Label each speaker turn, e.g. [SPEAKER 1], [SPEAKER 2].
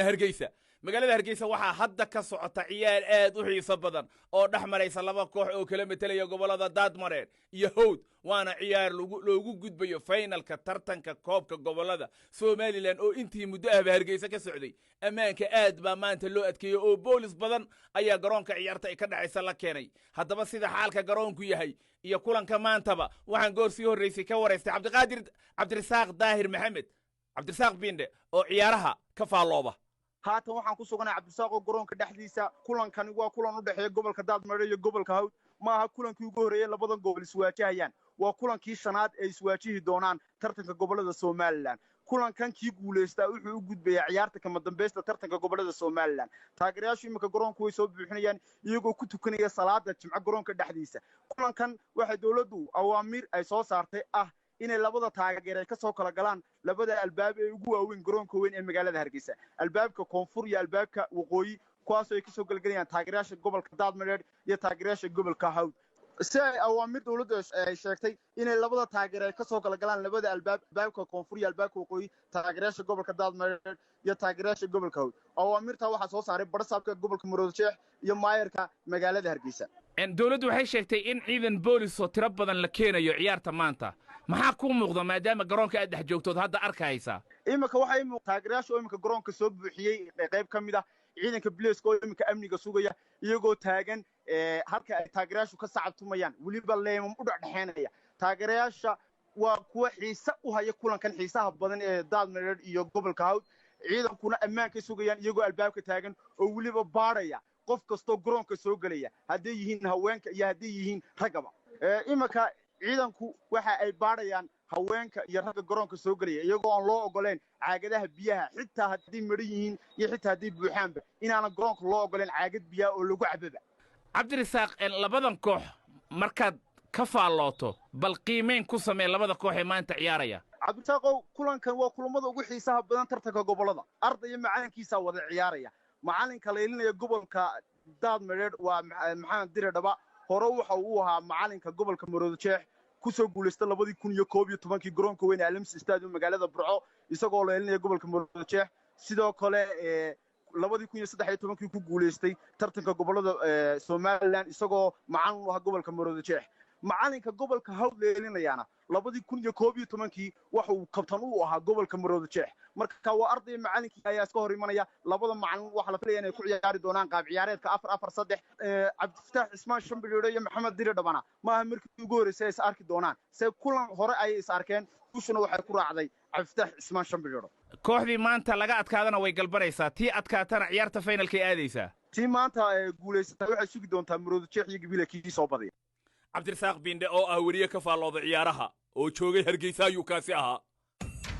[SPEAKER 1] Hargeysa, magaalada Hargeysa waxaa hadda ka socota ciyaar aad u xiiso badan oo dhex maraysa laba koox oo kala metelaya gobollada Daadmareer iyo Howd, waana ciyaar loogu gudbayo finalka tartanka koobka gobollada Somaliland oo intii muddo ahba Hargeysa ka socday. Ammaanka aad baa maanta loo adkeeyey oo boolis badan ayaa garoonka ciyaarta ay ka dhacaysa la keenay. Haddaba, sida xaalka garoonku yahay iyo kulanka maantaba waxaan goor sii horraysay ka waraystay Cabdiqaadir Cabdirasaaq Daahir Maxamed, Cabdirasaaq Bindhe, oo ciyaaraha ka faallooba.
[SPEAKER 2] Haatan waxaan ku suganahay, Cabdisaaqoo, garoonka dhexdiisa. Kulankani waa kulan u dhexeeya gobolka Daadmareer iyo gobolka Hawd. Maaha kulankii ugu horreeyey labadan gobol iswaajahayaan, waa kulankii shanaad ee iswaajihi doonaan tartanka gobollada Somaliland. Kulankan kii guulaystaa wuxuu u gudbayaa ciyaarta kama dambaysta tartanka gobollada Somaliland. Taageerayaashu iminka garoonku way soo buuxinayaan, iyagoo ku tukanaya salaada Jimco garoonka dhexdiisa. Kulankan waxay dowladdu awaamiir ay soo saartay ah inay labada taageer ay ka soo kala galaan labada albaab ee ugu waaweyn garoonka weyn ee magaalada Hargeysa, albaabka koonfur iyo albaabka waqooyi, kuwaasoo ay kasoo gelgelayaan taageerayaasha gobolka Daadmareer iyo taageerayaasha gobolka Hawd, si ay awaamiir dowladdu ay sheegtay inay labada taageer ay kasoo kala galaan labada albaab, albaabka koonfur iyo albaabka waqooyi, taageerayaasha gobolka Daadmareer iyo taageerayaasha gobolka Hawd. Awaamirtaa waxaa soo saaray badhasaabka gobolka Maroodijeex iyo maayarka magaalada Hargeysa.
[SPEAKER 1] Dowladdu waxay sheegtay in ciidan boolis oo tiro badan la keenayo ciyaarta maanta. Maxaa kuu muuqda, maadaama garoonka aad dhex joogtood hadda arkaysaa?
[SPEAKER 2] Iminka waxay taageerayaasha oo iminka garoonka soo buuxiyey qayb ka mid ah ciidanka biliiska oo iminka amniga sugaya, iyagoo taagan halka ay taageerayaashu ka sacabtumayaan, weliba leemam u dhexdhexeenaya. Taageerayaasha waa kuwa xiise u haya kulankan xiisaha badan ee Daadmareer iyo gobolka Hawd. Ciidankuna ammaankay sugayaan, iyagoo albaabka taagan oo weliba baadhaya qof kastoo garoonka soo gelaya, hadday yihiin haweenka iyo hadday yihiin raggaba. Iminka ciidanku waxa ay baadhayaan haweenka iyo ragga garoonka soo gelaya, iyagoo aan loo ogoleen caagadaha biyaha, xitaa hadday madhan yihiin iyo xitaa hadday buuxaanba, inaanan garoonka loo ogoleen caagad biyaha oo lagu cababa.
[SPEAKER 1] Cabdirasaaq, labadan koox markaad ka faallooto, bal qiimayn ku samee labada koox ee maanta ciyaaraya.
[SPEAKER 2] Cabdirasaaqow, kulankan waa kulamada ugu xiisaha badan tartanka gobollada. Arday iyo macalinkiisaa wada ciyaaraya. Macalinka laylinaya gobolka Daadmareer waa Maxamed Dire Dhaba. Hore waxa uu ahaa macalinka gobolka Maroodijeex, kusoo guulaysta 2011-kii garoonka weyn ee Alms Stadium magaalada Burco, isagoo laylinaya gobolka Maroodijeex. Sidoo kale 2013-kii ku guulaystay tartanka gobollada Somaliland, isagoo macalin u ahaa gobolka Maroodijeex. Macalinka gobolka Hawd leelinayaana 2011-kii waxa uu kabtan u ahaa gobolka Maroodijeex. Marka waa arday macalinkii ayaa iska hor imanaya. Labada macalin waxaa la filaya inay ku ciyaari doonaan qaab ciyaareedka 4-4-3. Cabdifataax Cismaan Shambidhiidho iyo Maxamed Dire Dhabana maaha markii ugu horreysay ay is arki doonaan, se kulan hore ayay is arkeen, guushuna waxay ku raacday Cabdifataax Cismaan Shambidhiidho.
[SPEAKER 1] Kooxdii maanta laga adkaadana way galbanaysaa, tii adkaatana ciyaarta finalkay aadaysaa.
[SPEAKER 2] Tii maanta guulaysataa waxay sugi doontaa Maroodijeex iyo Gabila kii soo badaya.
[SPEAKER 1] Cabdirasaaq Bindhe oo ah weriye ka faallooda ciyaaraha oo joogay Hargeysa ayuu kaasi ahaa.